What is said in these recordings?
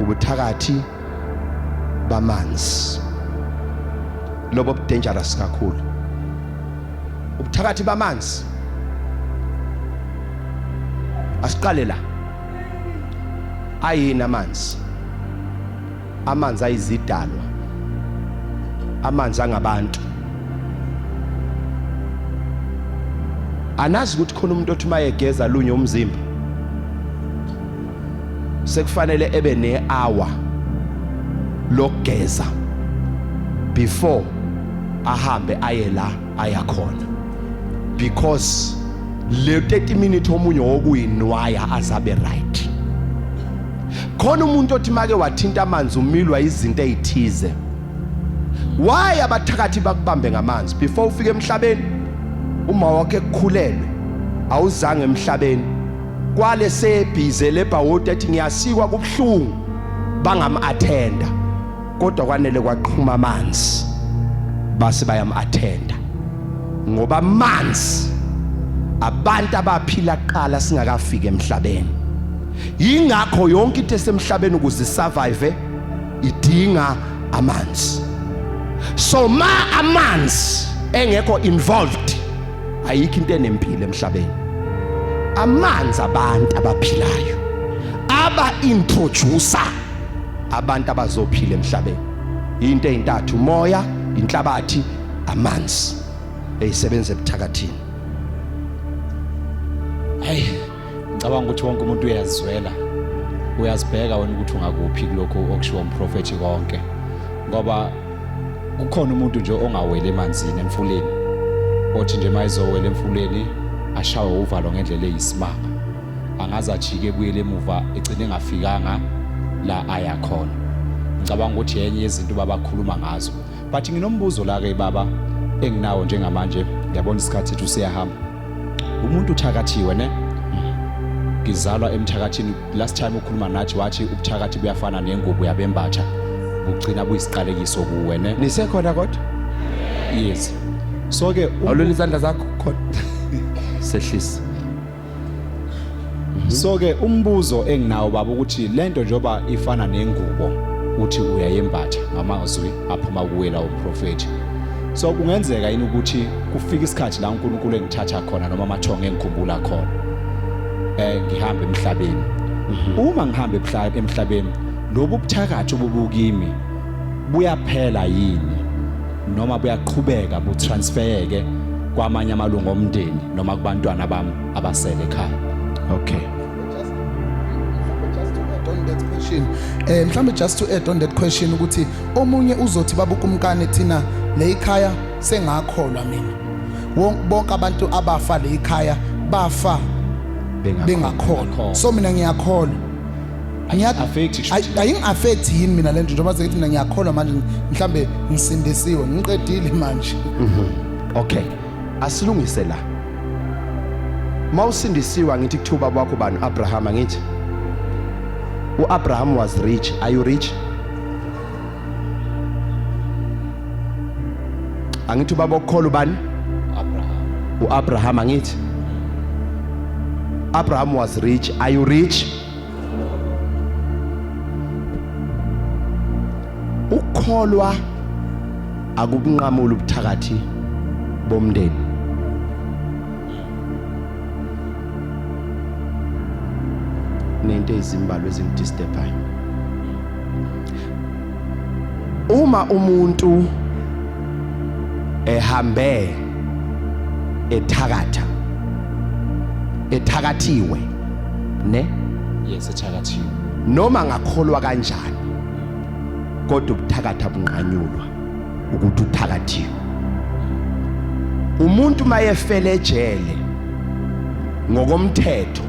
Ubuthakathi bamanzi lobo dangerous kakhulu. Ubuthakathi bamanzi. Asiqale la. Ayini amanzi? Amanzi ayizidalwa, amanzi angabantu. Anazi ukuthi khona umuntu othi mayegeza lunye umzimba sekufanele ebe ne-hour lokugeza before ahambe aye la aya khona, because le 30 minutes omunye wokuyinwaya azabe right. Khona umuntu othi make wathinta amanzi umilwa izinto ezithize. Why abathakathi bakubambe ngamanzi before ufike emhlabeni? Uma wakhe ekukhulelwe awuzange emhlabeni, kwale sebhize lebhawoti ethi ngiyasikwa kubuhlungu, bangam-attenda, kodwa kwanele kwaqhuma amanzi base bayam-attenda, ngoba amanzi abantu abaphila kuqala singakafiki emhlabeni. Yingakho yonke into esemhlabeni ukuze isurvive idinga amanzi. So ma amanzi engekho involved, ayikho into enempilo emhlabeni. Amanzi abantu abaphilayo aba introducer abantu abazophila emhlabeni. Into ezintathu: umoya, inhlabathi, amanzi, eyisebenza ebuthakathini. Hayi, ngicabanga ukuthi wonke umuntu uyazizwela, uyazibheka wena ukuthi ungakuphi kulokhu okushiwo umprofethi konke, ngoba kukhona umuntu nje ongaweli emanzini emfuleni, othi nje mayizowela emfuleni ashawe uvalo ngendlela eyisimanga, angaze ajike ebuyele emuva, egcine engafikanga la aya khona. Ngicabanga ukuthi yenye yezinto babakhuluma ngazo. But nginombuzo la ke baba enginawo njengamanje, ngiyabona isikhathi sethu siyahamba. Umuntu uthakathiwe ne, ngizalwa emthakathini. Last time ukhuluma nathi wathi ubuthakathi buyafana nengubo yabembatha, bugcina buyisiqalekiso kuwe ne. Nisekhona kodwa? Yes. So ke Awulula izandla zakho khona, sehlisa. So ke umbuzo enginawo baba ukuthi lento njoba ifana nengubo, uthi uyayembatha ngamazwi aphuma kuwe la umprofeti, so kungenzeka yini ukuthi kufika isikhathi la uNkulunkulu engithatha khona noma amathongo engikhumbula khona, ngihambe emhlabeni? Uma ngihambe emhlabeni, lobu buthakathi obubukimi buyaphela yini noma buyaqhubeka butransfereke kwamanye amalungu omndeni noma kubantwana bami abasele ekhaya? Okay. Just to add on that question, mhlambe just to add on that question ukuthi omunye uzothi, baba ukumkani, thina leyikhaya sengakholwa mina, bonke abantu abafa leyikhaya bafa bengakholwa, so mina ngiyakholwa. Affect. Ayingi-affect yini mina lento njengoba sekithi mina ngiyakholwa manje, mhlambe ngisindisiwe, ngiqedile manje? Okay, asilungise la. Mawusindisiwe, ngithi kuthiwa ubaba wakho bani? Abraham, angithi uAbraham was rich. Are you rich? Angithi ubaba okukholwa ubani? Abraham. uAbraham, angithi Abraham was rich. Are you rich? Ukukholwa akubunqamula ubuthakathi bomndeni. Nento ezimbalwa ezingidisturbayo, uma umuntu ehambe ethakatha, ethakathiwe ne? Yes, ethakathiwe. Noma ngakholwa kanjani, kodwa ubuthakatha bunqanyulwa ukuthi uthakathiwe. Umuntu mayefele ejele, ngokomthetho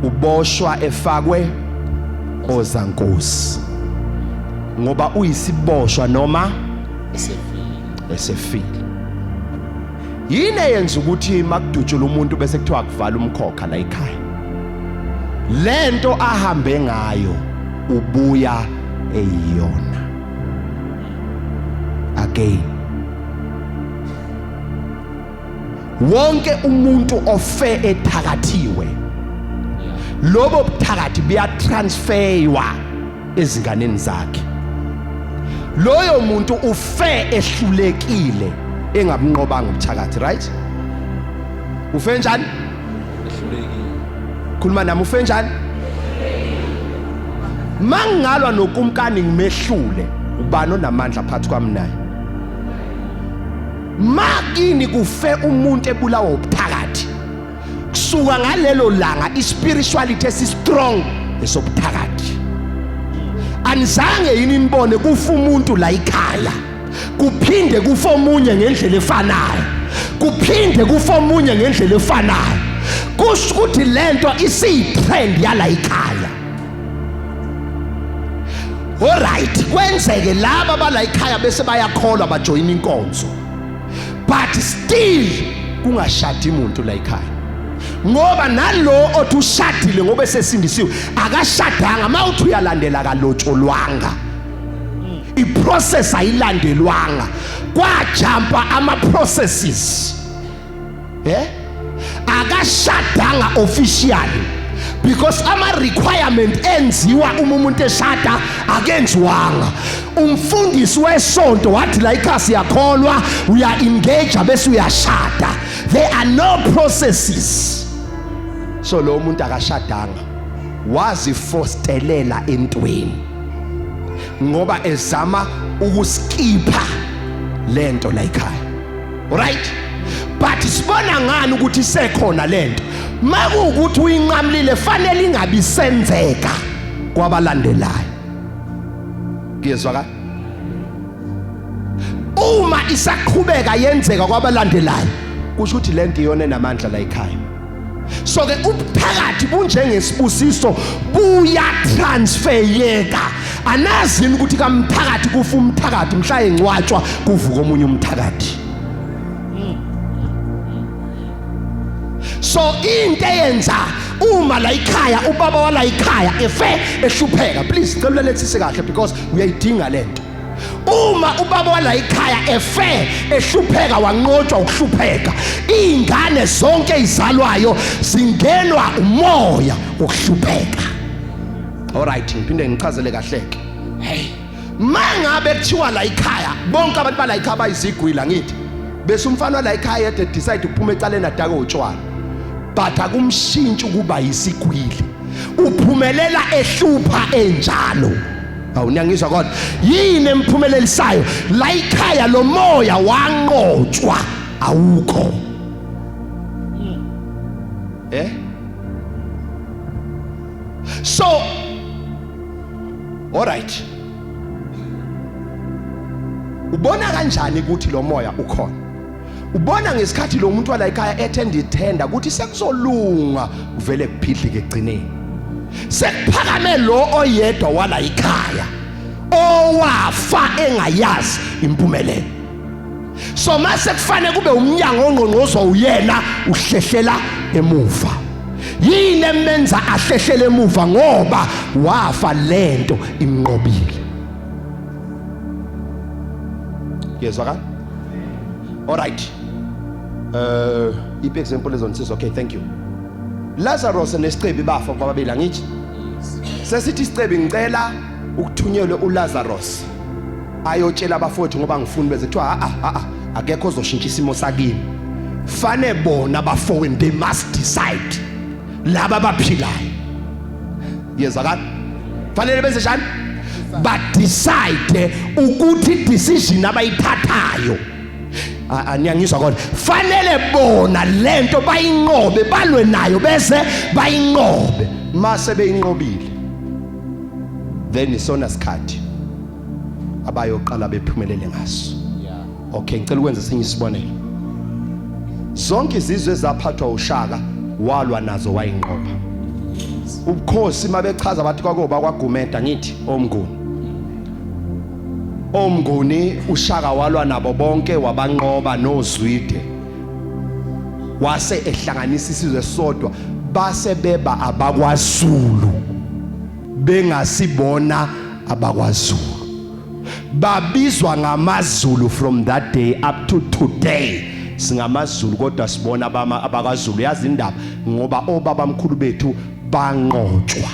uboshwa efakwe ozankosi ngoba uyisiboshwa noma esefile. Esefile. Yini eyenza ukuthi makudutshula umuntu bese kuthiwa kuvala umkhokha la ekhaya? Lento ahambe ngayo ubuya eyiyona again. Wonke umuntu ofe ethakathiwe, lobo buthakathi buyatransferwa. ezinganeni zakhe. Loyo muntu ufe ehlulekile engabunqobanga ubuthakathi, right? Ufe njani? Ehlulekile. Khuluma nami, ufe njani? Mangingalwa nokumkani ngimehlule, ubani onamandla phakathi kwami naye? Makini kufe umuntu ebulawa ubuthakathi, kusuka ngalelo langa ispirituality esi strong esobuthakathi. Anizange yini nibone kufa umuntu la ekhaya, kuphinde kufa omunye ngendlela efanayo, kuphinde kufa omunye ngendlela efanayo? Kusho ukuthi lento isiyi-trend yala ekhaya. Alright, kwenzeke laba bala ekhaya bese bayakholwa, bajoyina inkonzo, but still kungashadi umuntu la ekhaya, ngoba nalo othi ushadile ngoba esesindisiwe akashadanga. Uma uthi uyalandela, kalotsholwanga, iprocess ayilandelwanga, kwajumpa ama processes, akashadanga officially because ama requirement enziwa uma umuntu eshada akenziwanga. Umfundisi wesonto wathi la ikhasi siyakholwa, uya engage bese uyashada. There are no processes, so lo muntu akashadanga, wazifostelela entweni ngoba ezama ukuskipha lento la ekhaya. Right, but sibona ngani ukuthi isekhona lento? Makuwukuthi uyinqamlile, fanele ingabi senzeka kwabalandelayo. Kuyezwakala? Uma isaqhubeka yenzeka kwabalandelayo, kusho ukuthi lento iyona enamandla la ekhaya. So ke ubuthakathi bunjengesibusiso, buya transferyeka. Anazini ukuthi kamthakathi kufa umthakathi, mhla engcwatshwa kuvuka omunye umthakathi? So into eyenza uma la ikhaya ubaba wala ikhaya efe ehlupheka, please cela ulethise kahle because uyayidinga lento. Uma ubaba wala ikhaya efe ehlupheka, wanqotshwa ukuhlupheka, izingane zonke izalwayo zingenwa umoya wokuhlupheka. Alright, ngiphinde ngichazele kahle ke. Hey, mangabe kuthiwa la ikhaya bonke abantu bala ikhaya bayizigwila, ngithi bese umfana wala ikhaya yedwa decide ukuphuma ecaleni adake utshwala, but akumshintshi ukuba yisigwili, uphumelela ehlupha enjalo. Awu, niyangizwa? Kodwa yini emphumelelisayo la ikhaya? Lo moya wanqotshwa, awukho. So alright, ubona kanjani ukuthi lo moya ukhona? Ubona ngesikhathi lo muntu wala ekhaya ethe ndithenda ukuthi sekuzolunga, kuvele kuphidlike egcineni, sekuphakame lo oyedwa wala ikhaya owafa engayazi impumelelo. So mase kufanele kube umnyango ongqongqozwa uyena, uhlehlela emuva. Yini emenza ahlehlele emuva? Ngoba wafa lento imnqobile. Yezwakala? Alright, iphi example ezonisiza? Okay, thank you. Lazarus nesicebi bafa kwababili, angithi? Sesithi isicebi, ngicela ukuthunyelwe uLazarus ayotshela abafowethu ngoba ngifuni beze. Kuthiwa a a a, akekho ozoshintsha isimo sakini, fane bona abafowenu, they must decide, laba abaphilayo. Yezwakala? Fanele benze njani? Ba decide ukuthi decision abayithathayo, aniyangizwa kodwa? Fanele bona lento bayinqobe, balwe nayo bese bayinqobe. Mase beyinqobile, then isona sikhathi abayoqala bephumelele ngaso. Okay, ngicela ukwenza esinye isibonelo. Zonke izizwe ezaphathwa uShaka, walwa nazo wayinqoba. Ubukhosi mabechaza bathi kwakuba kwaGumeda, ngithi oMnguni. OMnguni uShaka walwa nabo bonke wabanqoba noZwide, wase ehlanganisa isizwe sodwa, base beba abakwaZulu, bengasibona abakwaZulu, babizwa ngamaZulu. From that day up to today singamaZulu, kodwa sibona abakwaZulu. Yazi indaba? Ngoba obaba mkhulu bethu banqotshwa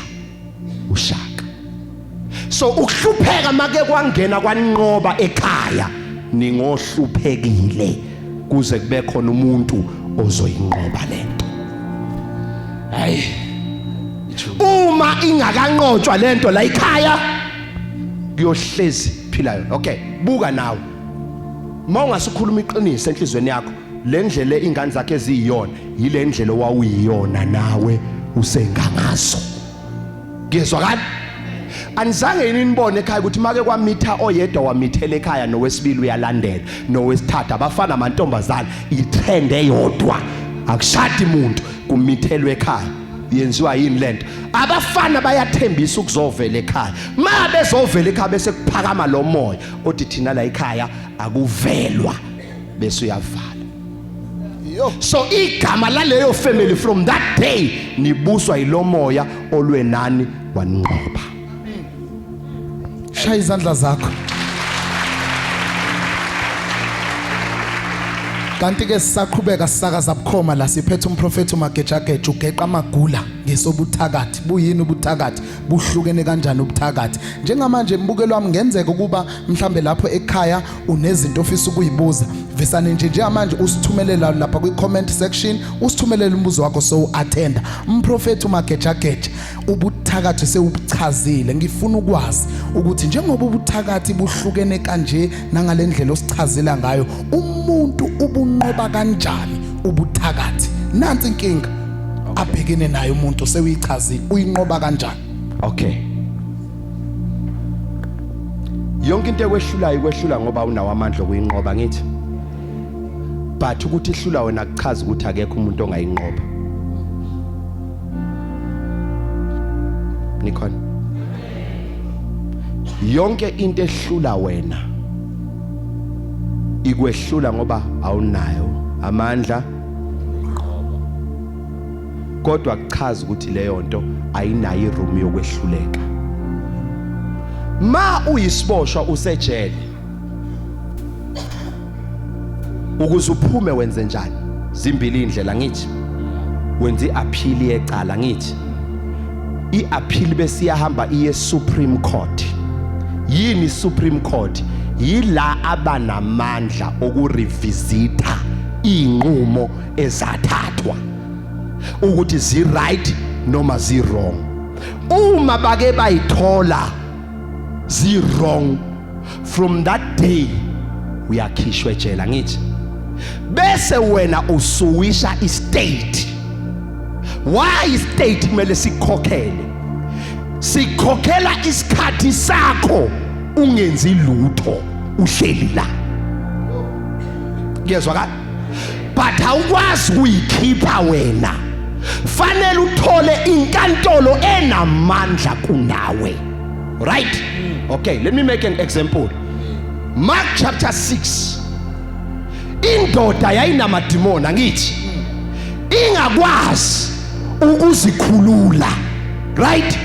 uShaka. So ukuhlupheka make kwangena kwanqoba ekhaya, ningohluphekile kuze kube khona umuntu ozoyinqoba lento. Hayi. Uma ingakanqotshwa lento la ekhaya, kuyohlezi phila yona. Okay, buka nawe, uma ungasikhuluma iqiniso enhlizweni yakho, le ndlela ingane zakhe eziyiyona yile ndlela owawuyiyona nawe usengangazo. Kuyezwakala? Anizange yini nibone ekhaya ukuthi make kwamitha oyedwa wamithela ekhaya, nowesibili uyalandela, nowesithathu, abafana amantombazana, itrend eyodwa, akushadi muntu, kumithelwe ekhaya. Yenziwa yini lento? Abafana bayathembisa ukuzovela ekhaya, ma bezovela ekhaya bese kuphakama lo moya othi thina la ekhaya akuvelwa, bese uyavala. So igama laleyo family from that day nibuswa yilomoya olwenani wanqoba. Shaya izandla zakho. Kanti ke sisaqhubeka sisakaza bukhoma la, siphethe umprofethi uMagejageja, ugeqa amagula ngesobuthakathi. Buyini ubuthakathi? Buhlukene kanjani ubuthakathi? Njengamanje mbukelo wami, ngenzeka ukuba mhlambe lapho ekhaya unezinto ofisa ukuyibuza, vesane nje njengamanje usithumelela lapha kwi-comment section, usithumelele umbuzo wakho sowu-attenda. Umprofethi uMagejageja, ubuthakathi sewubuchazile. Ngifuna ukwazi ukuthi njengoba ubuthakathi buhlukene kanje nangale ndlela osichazela ngayo, umuntu ubunqoba kanjani ubuthakathi? Nansi inkinga abhekene nayo umuntu, sewuyichazile, uyinqoba kanjani? Okay, yonke into ekwehlulayo ikwehlula ngoba unawo amandla okuyinqoba, ngithi, but ukuthi ihlula wena kuchaza ukuthi akekho umuntu ongayinqoba. Nikhona? Yonke into ehlula wena ikwehlula ngoba awunayo amandla, kodwa kuchaza ukuthi leyo nto ayinayo iroom yokwehluleka. Ma uyisiboshwa usejele, ukuze uphume wenze njani? Zimbili indlela, ngithi wenza iappeal yecala, ngithi iappeal bese iyahamba iye Supreme Court. Yini Supreme Court? Yila abanamandla okurevisita inqumo ezathathwa ukuthi zi right noma zi wrong. Uma bake bayithola zi wrong, from that day uyakhishwa ejela, ngithi, bese wena usuwisha istate. Why istate kumele sikhokhele? Sikhokhela isikhathi sakho ungenzi lutho, uhleli la. Kuyezwakala? But awukwazi ukuyikhipha wena, fanele uthole inkantolo enamandla kunawe, right? Okay, let me make an example. Mark chapter 6, indoda yayinamadimoni, angithi, ingakwazi ukuzikhulula, right?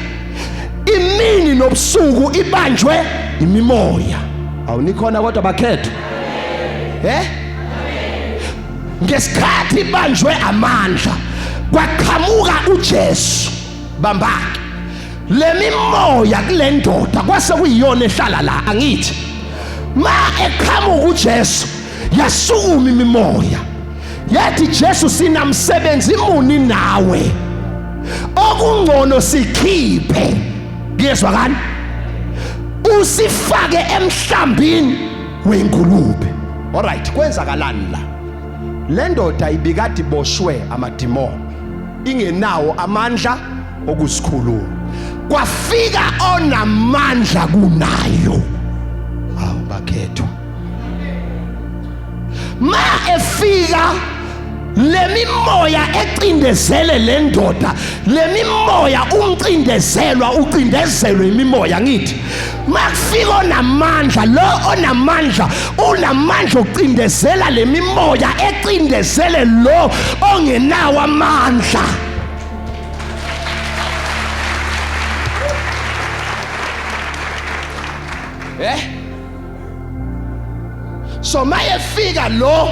Imini nobusuku ibanjwe imimoya. Awunikhona kodwa bakhethwa? Eh, ngesikhathi ibanjwe amandla, kwaqhamuka uJesu, bambake lemimoya kule ndoda, kwase kuyiyona ehlala la, angithi? Ma eqhamuka uJesu, yasukuma imimoya, yathi, "Jesu, sinamsebenzi muni nawe? Okungcono sikhiphe, kuyezwakala, usifake emhlambini wengulube." Alright, kwenzakalani la? Le ndoda ibikade iboshwe amadimoni, ingenawo amandla okusikhulula, kwafika onamandla kunayo. Awu bakhethwa, ma efika, lemimoya ecindezele le ndoda, lemimoya, umcindezelwa ucindezelwe imimoya, ngithi, makufika onamandla, lo onamandla unamandla okucindezela lemimoya ecindezele lo ongenawo amandla. Eh, so mayefika lo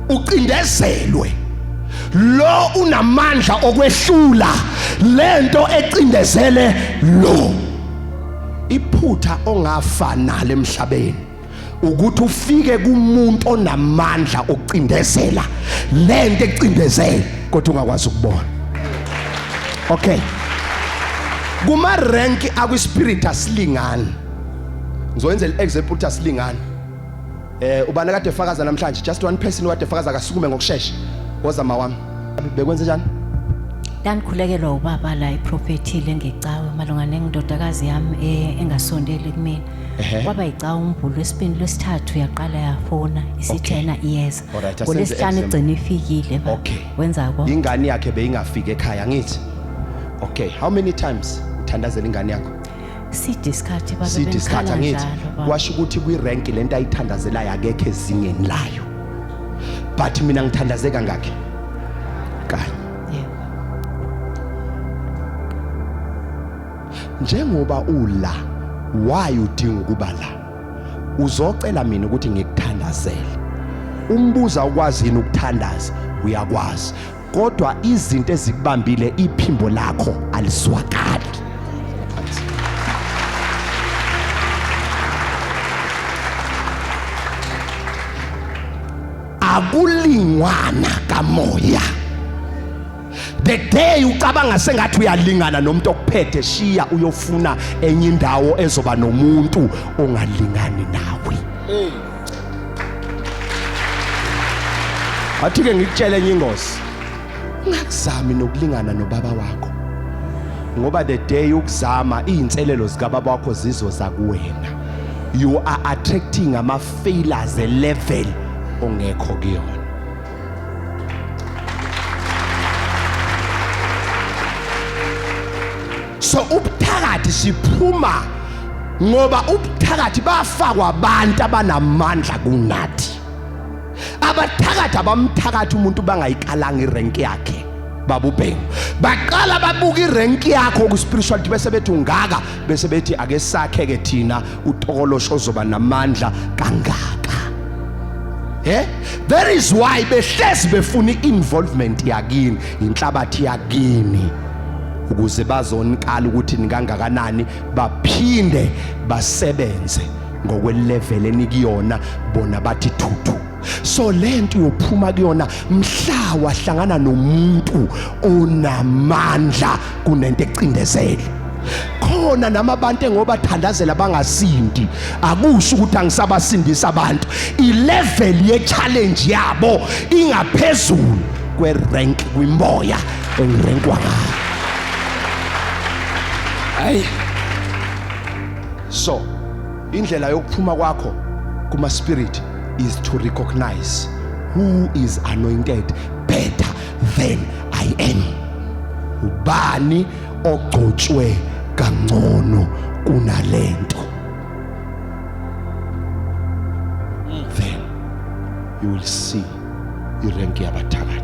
ucindezelwe, lo unamandla okwehlula lento ecindezele lo. Iphutha ongafa nalo emhlabeni ukuthi ufike kumuntu onamandla okucindezela lento ekucindezele kodwa ungakwazi ukubona. Okay, kuma rank akwi spirit asilingani. Ngizoyenza example ukuthi asilingani. Ubani kade efakaza namhlanje? Just one person kade efakaza, akasukume ngokushesha. Woza mawami, bekwenze njani? Ndandikhulekelwa ubaba la iprofethile ngecawe malunga nendodakazi yami engasondeli kumina. Kwaba yicawe uMvulo, lwesibini, lwesithathu yaqala yafona isithena iyeza. Alright, asenze Ngolwesihlanu example. igcina ifikile baba. Wenza konke. Ingane yakhe beyingafiki ekhaya, ngithi? Okay, how many times uthandazela ingane yakho? Side isikhathi baba. Side isikhathi, bengikhala angithi? njalo, baba. Kwasho ukuthi kwi-rank lento ayithandazelayo akekho ezingeni layo, but mina ngithandaze kangakhi? Kanye. Yebo. Njengoba ula, why udinga ukuba la? Uzocela mina ukuthi ngikuthandazele. Umbuza ukwazi yini ukuthandaza? Uyakwazi, kodwa izinto ezikubambile, iphimbo lakho alizwakali. Akulingwana kamoya. The day ucabanga sengathi uyalingana nomuntu okuphethe, shiya uyofuna enye indawo ezoba nomuntu ongalingani nawe. Athi ke ngikutshele enye ingozi, ungakuzami nokulingana nobaba wakho, ngoba the day ukuzama, izinselelo zikababa wakho zizoza kuwena. You are attracting ama failures, a level ongekho kuyona. So ubuthakathi siphuma ngoba ubuthakathi bafakwa abantu abanamandla kunathi. Abathakathi abamthakathi umuntu bangayikalanga irank yakhe, babubhengu. Baqala babuka irank yakho ku spirituality, bese bethi ungaka, bese bethi ake sakhe ke thina utokolosho ozoba namandla kangaka. That is why behlezi befuna i-involvement yakini, inhlabathi yakini, ukuze bazonikala ukuthi nikangakanani, baphinde basebenze ngokwelevel enikuyona bona, bathi thuthu. So lento uyophuma kuyona mhla wahlangana nomuntu onamandla kunento ecindezele khona. Nama abantu engobathandazela bangasindi, akusho ukuthi angisabasindisa abantu. I-level ye-challenge yabo ingaphezulu kwe-rank kwimoya engirankwa ngayo. Hayi, so indlela yokuphuma kwakho kuma spirit is to recognize who is anointed better than I am. Ubani ogcotshwe kangcono kunalento? Then you will see irank yabathakathi.